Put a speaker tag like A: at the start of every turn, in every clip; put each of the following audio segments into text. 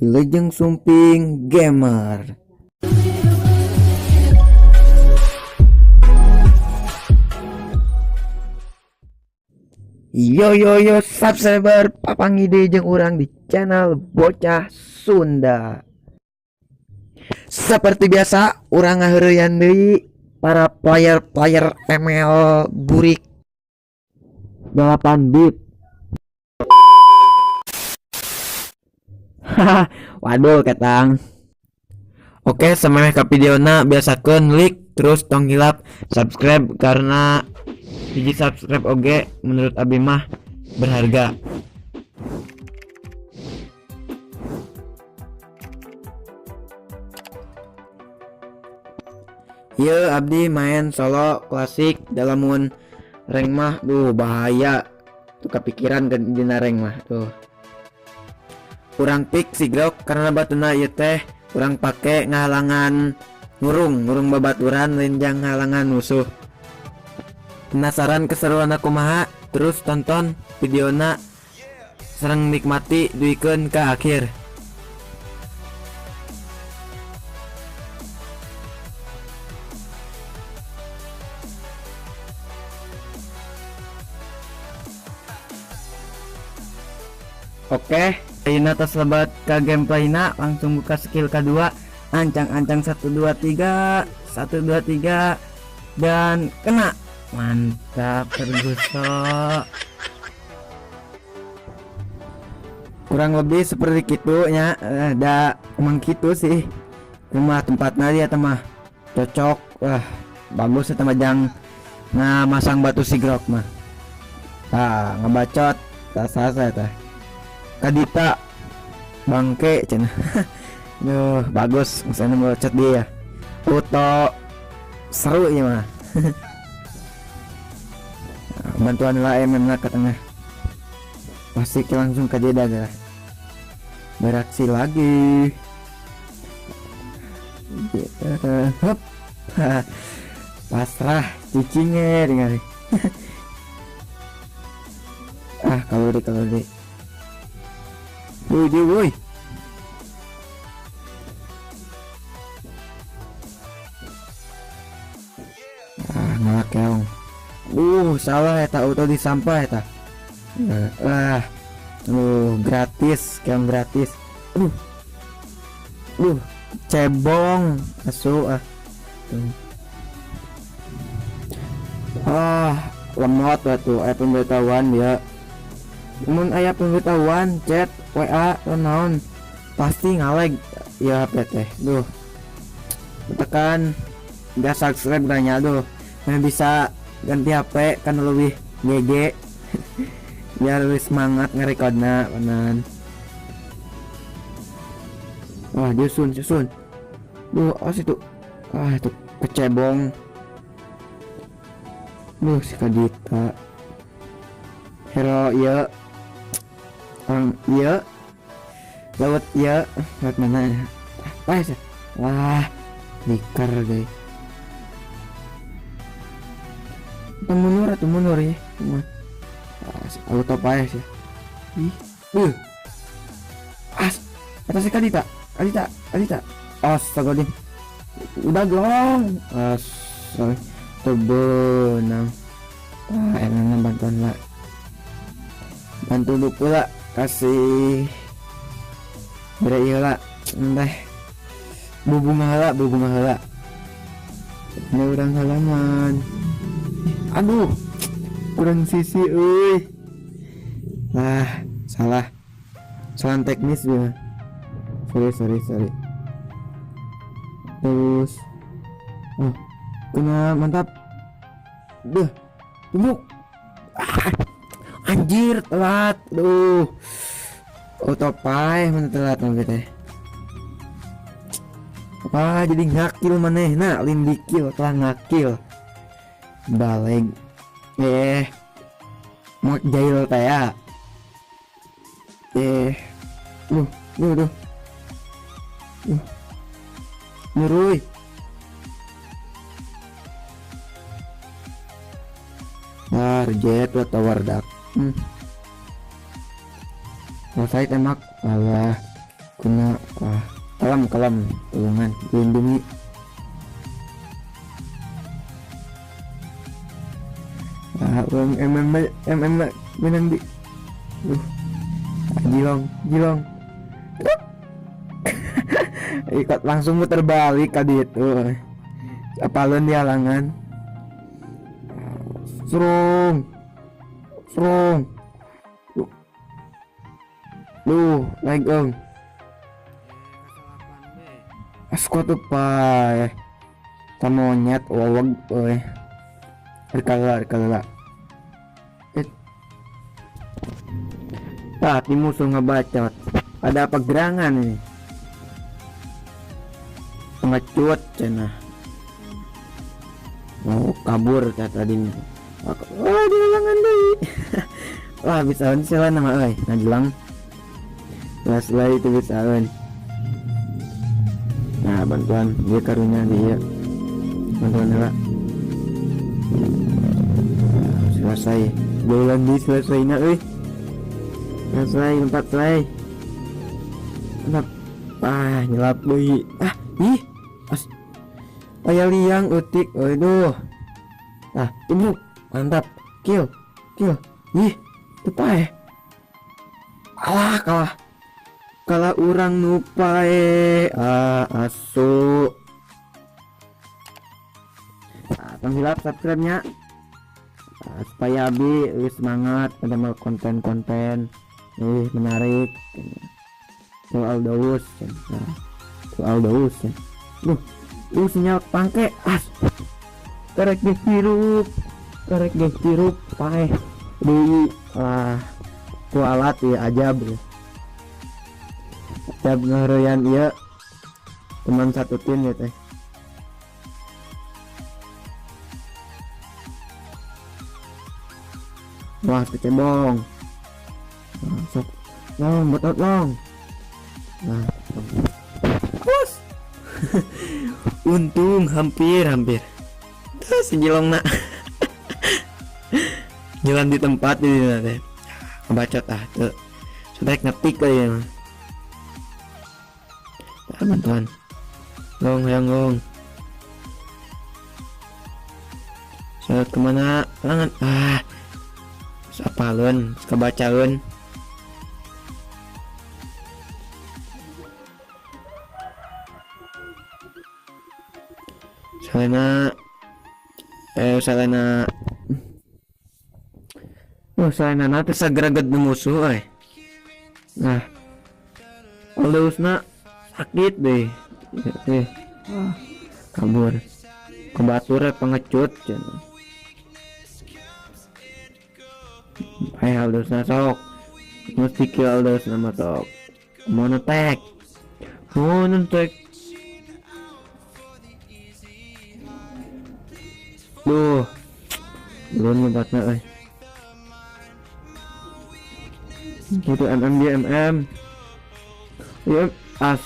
A: Wilujeng Sumping Gamer. Yo yo yo subscriber, papanggih deui jeung urang di channel Bocah Sunda. Seperti biasa, urang ngaheureuyan deui para player-player ML burik 8 bit. Haha, waduh ketang. Oke, samemeh ka videona biasakeun like, terus tong hilap subscribe karena hiji subscribe oge menurut abi mah berharga. Ieu abdi main solo klasik dalamun rank mah duh bahaya tuh kepikiran ke dina rank mah tuh. Urang pick si Grock karena batuna ieu teh urang pake ngahalangan ngurung babaturan lain jang ngahalangan musuh. Penasaran keseruan kumaha? Terus tonton videona sareng nikmati duikeun ka akhir. Oke, ayeuna tos lebat ka gameplayna, langsung buka skill kedua, ancang-ancang 1 2 3, 1 2 3 dan kena. Mantap Ferguso. Kurang lebih seperti kitu nya, da emang kitu sih. Rumah tempatna dia mah cocok, wah bagus eta mah jang nah masang batu si Grock mah. Tah ngebacot, tah sasa eta. Kadita bangke cenah. Duh, bagus misalnya bacot dia. Auto seru ieu mah. Bantuan lah MM lah ke tengah. Pasti langsung ke dia dah. Beraksi lagi. Hup. Pasrah cicingnya dengan. Ah, kalau deh. Woi, dia woi. Ah, ngalak keong. Salah eta auto di sampah eta. Gratis, keong gratis. Cebong, asu ah. Ah, lemot batu, aya pemberitahuan ya. Mun aya pemberitahuan chat WA atau naon pasti ngaleg ya HP teh. Duh. Tekan gak subscribe gak duh. Nah, bisa ganti HP kan lebih GG. Biar lebih semangat ngerekodna benan. Wah, dia susun. Duh, awas itu. Ah, itu kecebong. Duh, si Kadita. Hero ieu. Orang ieu. Laut ieu, laut mana ya? Apa sih? Wah, liker guys. Atau mundur atau mundur ya. Cuma auto paes ya. Ih, As, atas si Kadita. Kadita. Astaga deh. Udah glong. Astaga. Terbenam. Ah, emangnya bantuan lah. Bantu buku lah, kasih beri lah, entah bubunga heula. Ini urang halaman. Aduh, kurang sisi euy. Lah, salah. Salah teknis dia. Sorry. Terus, oh, kena mantap. Duh, tumbuk. Ah, anjir, telat. Duh. Auto paeh mana telat nanti teh. Wah, jadi ngakil maneh. Nah, lin dikil telah ngakil. Baleg. Mau jail teh ya. Duh, duh. Duh. Nyuruh. Target atau wardak. Selesai tembak. Alah. Kuna wah, kalem kalem tulungan dilindungi. Ah, urang MM MM menang di. Jilong, jilong. Ikut langsung muter balik tadi itu. Apalun di halangan. Serung. Serung. Duh, naik ong. Asku tuh pae. Monyet wawag euy. Rikala rikala. Ah, di musuh ngebacot. Ada apa gerangan ini? Pengecut cenah. Mau kabur kata tadinya. Oh, di halangan deui. Wah, bisa sih nama euy, ngajelang. Lah itu bisa. Nah, bantuan dia karunya dia. Bantuan heula. Nah, selesai. Jalan di selesai na euy. Selesai empat selesai. Mantap. Ah, nyelap deui. Ah, ih. As. Aya liang eutik. Aduh. Ah, tubruk. Mantap. Kill. Kill. Ih, teu paeh. Alah, kalah. Kalah urang nu paeh. Ah, asu. Nah, tong hilap subscribe-nya. Nah, supaya Abi lebih semangat pada konten-konten lebih menarik. Soal daus, nah, soal daus. Duh, sinyal pangke as. Karek geus hirup, karek geus hirup paeh. Deui, ah, ku alat ya ajab ya. Ajab ngaheureyan ieu teman satu tim ya teh. Wah, kecebong. Nah, sok. Long, betot long. Nah, bos. Untung hampir hampir. Terus si jilong nak. Jalan di tempat di teh. Ngebacot ah tuh. Sudah ngetik kali ya. Nah, bantuan. Long, yang long. Saat kemana? Tangan. Ah. Apalun, kebacaun. Selena Selena. Oh, Selena nanti sagreget nu musuh euy. Nah. Alusna sakit deh. Ah, kabur. Kebatur pengecut cenah. Hai Aldosna sok. Mesti kill Aldosna mah sok. Monotek. Monotek. Duh. Belum ngebatna euy. Itu MM dia MM. Ya as.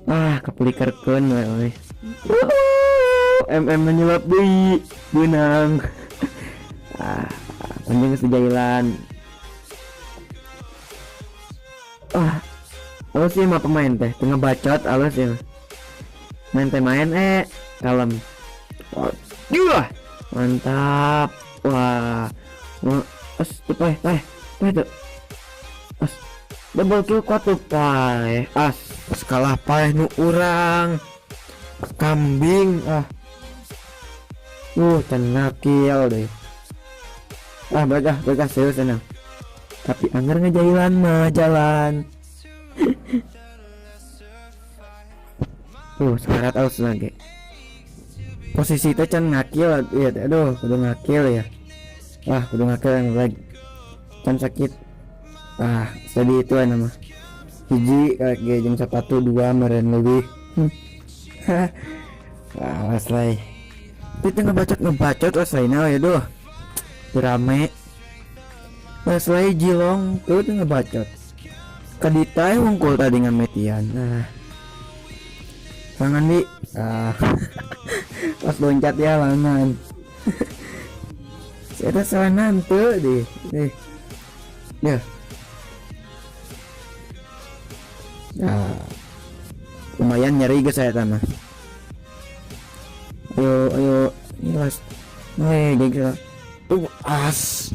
A: Ah, kepelikerkeun we euy. MM nyelap deui. Beunang. Ah, anjing geus dijailan. Ah, alus sih mah pemain teh, tengah bacot alus ya. Main teh main kalem. Oh, gila. Mantap. Wah. Wah, as tuh paeh, paeh, paeh tuh. As double kill kuat tuh paeh. As kalah paeh nu urang. Kambing ah. Cenah kill deh. Ah, baca, baca serius enak. Tapi anggar ngejailan mah jalan. Sekarat aus lagi. Posisi itu can ngakil ya, aduh, kudu ngakil ya. Wah, kudu ngakil yang lagi. Can sakit. Ah, sedih itu nama. Hiji kayak ge jeung sepatu dua meren lebih. Ah, selesai. Itu ngebacot ngebacot selesai nah ya duh. Rame. Selesai jilong tuh ngebacot. Kadita wungkul tadi ngametian. Nah. Tangan di. Ah. Pas loncat ya langan. Saya salah tuh deh. Deh. Ya. Nah, lumayan nyeri guys saya mah. Ayo ayo jelas. Nih, tuh as.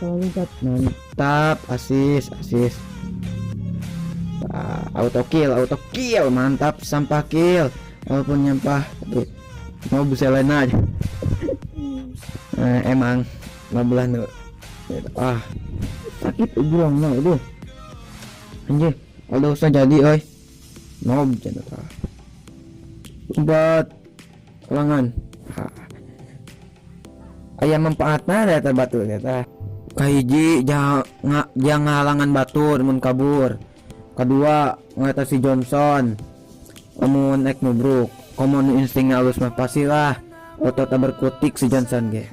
A: Loncat, mantap, asis asis. Auto kill, mantap, sampah kill. Walaupun nyampah, tapi mau Selena aja. Emang 15 nu. Ah, sakit ujungnya itu. Anjir, kalau usah jadi oi. Nob cenah tah. Lompat. Halangan. Aya manfaatna eta batu eta. Kahiji jangan halangan batur mun kabur. Kedua ngatasi Johnson. Lamun ek nubruk, komo nu instingna alus mah pastilah otot berkutik si Johnson ge.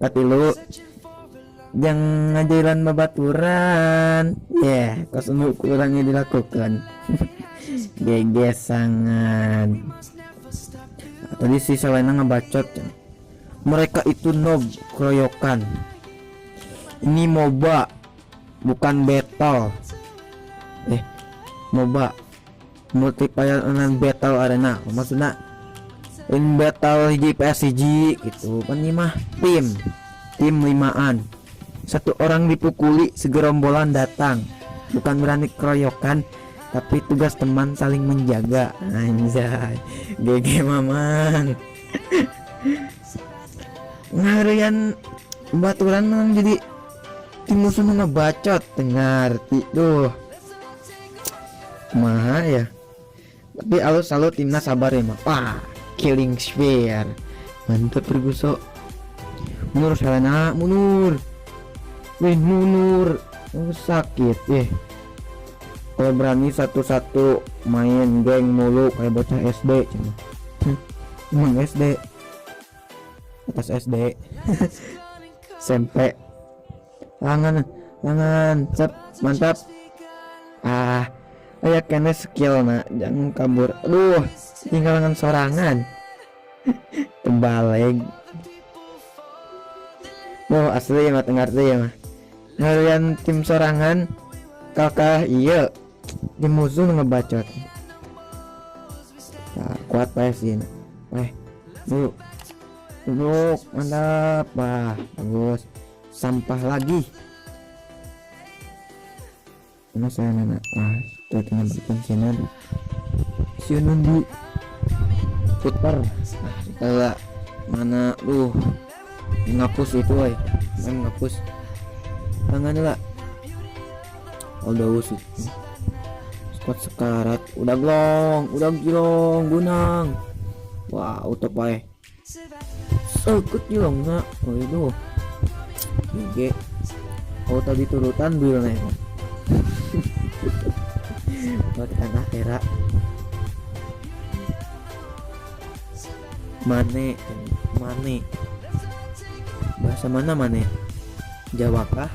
A: Katilu jang ngajailan babaturan. Yeah, kos nu kurangnya dilakukan. GG sangat. Nah, tadi si Selena ngebacot. Mereka itu noob keroyokan. Ini MOBA bukan battle. MOBA multiplayer online battle arena. Maksudnya in battle hiji PS hiji gitu kan, ini mah tim tim limaan, satu orang dipukuli segerombolan datang. Bukan berani keroyokan, tapi tugas teman saling menjaga. Anjay, GG Maman. Ngarian baturan menang jadi tim musuh ngebacot ngerti tuh kumaha ya. Tapi alus selalu timnas sabar ya mah. Wah, killing sphere, mantap. Perguso mundur, Selena mundur. Wih, mundur. Oh, sakit. Kalau berani satu-satu, main geng mulu kayak bocah SD cenah. Emang SD atas SD SMP. Langan langan cep, mantap. Ah, aya kene skill nah, jangan kabur. Aduh, tinggal dengan sorangan terbalik. Oh, asli mah ngerti ya mah. Kalian tim sorangan kakak, iya tim musuh ngebacot. Nah, kuat pak sih. Dulu duduk, mantap. Wah, bagus. Sampah lagi. Mana saya nana? Ah, tuh tinggal berikan sinan siunun di putar. Nah, kita mana tuh ngapus itu woy. Memang ngapus tangan lah. Udah sih squad sekarat, udah glong, udah gilong gunang. Wah, auto pae sekut gilong nak. Oh, itu GG. Oh, tadi turutan bil nih. Buat tanah era mane mane bahasa mana mane Jawa kah?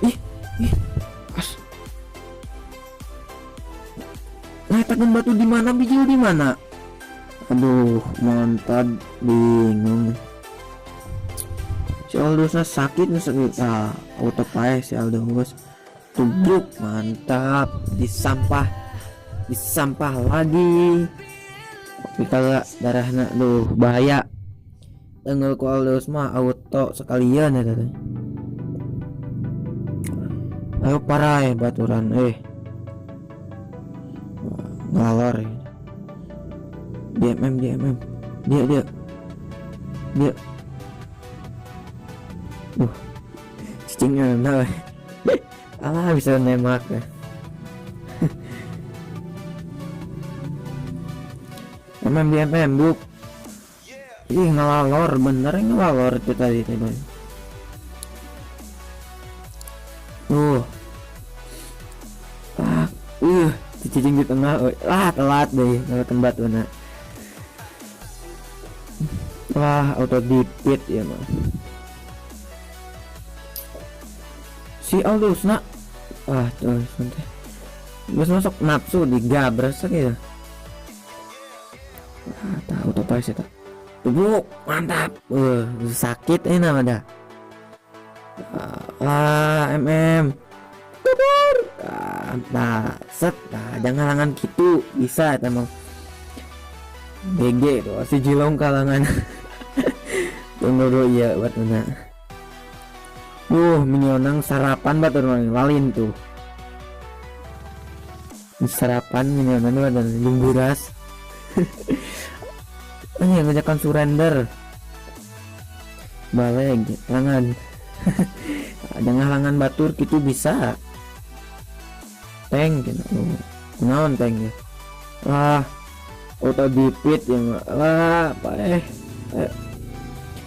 A: Ih ih as. Nah, tekan batu di mana, bijil di mana? Aduh, mantap, bingung. Si Aldosnya sakit nih, sakit. Ah, auto pae si Aldos. Tubruk, mantap. Disampah, disampah lagi. Tapi kalau darahnya, duh, bahaya. Tengel ku Aldos mah auto sekalian ya tadi. Ayo parai baturan, ngalor ya. DMM DMM dia dia dia. Cicingnya nah. Alah, bisa nembak ya. MM DMM buk. Ih, ngelalor bener, ngelalor itu tadi tadi. Ah, cicing di tengah. Ah, telat deh kalau tempat mana. Wah, auto dipit ya mah. Si Aldous nak. Ah, tuh santai. Bos masuk nafsu digabres gitu. Ah, tahu tuh apa sih tak. Tubuh mantap. Sakit ini nama dah. Ah, MM. Kabur. Nah, set, nah, jangan halangan gitu bisa eta mah. GG tuh si Jilong kalangan. Tunggu dulu iya batuna. Minionang sarapan batur lalin tuh. Sarapan minionan tuh ada jeung buras. Ini yang ngajakan surrender. Balik tangan. Jangan halangan batur gitu bisa. Tank gitu. Kunaon tank ya? Wah, auto defeat ya lah, apa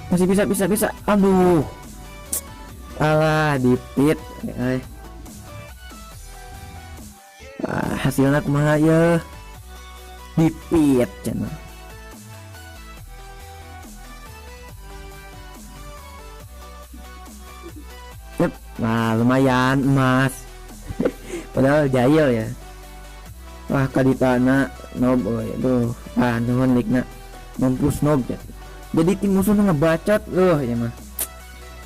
A: Masih bisa, bisa, bisa. Aduh. Alah, defeat. Ah, hasilnya kumaha ya? Defeat cenah. Yep. Nah, lumayan emas. Padahal jahil ya. Wah, kaditana nob euy. Aduh, ah nuhun likna. Mampus nob ya. Jadi tim musuh ngebacot loh ya mah.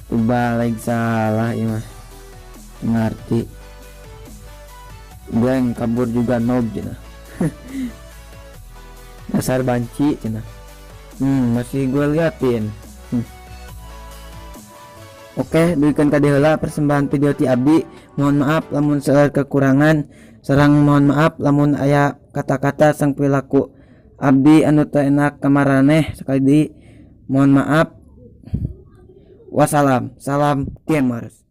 A: Balik salah ya mah. Ngerti. Geng kabur juga nob cenah. Dasar banci cenah. Masih gue liatin. Oke, duikan ka dieu heula persembahan video ti abdi. Mohon maaf lamun seueur kekurangan, sareng mohon maaf lamun aya kata-kata sang perilaku abdi anu teu enak ka maraneh. Sekali deui mohon maaf. Wassalam, salam gamers.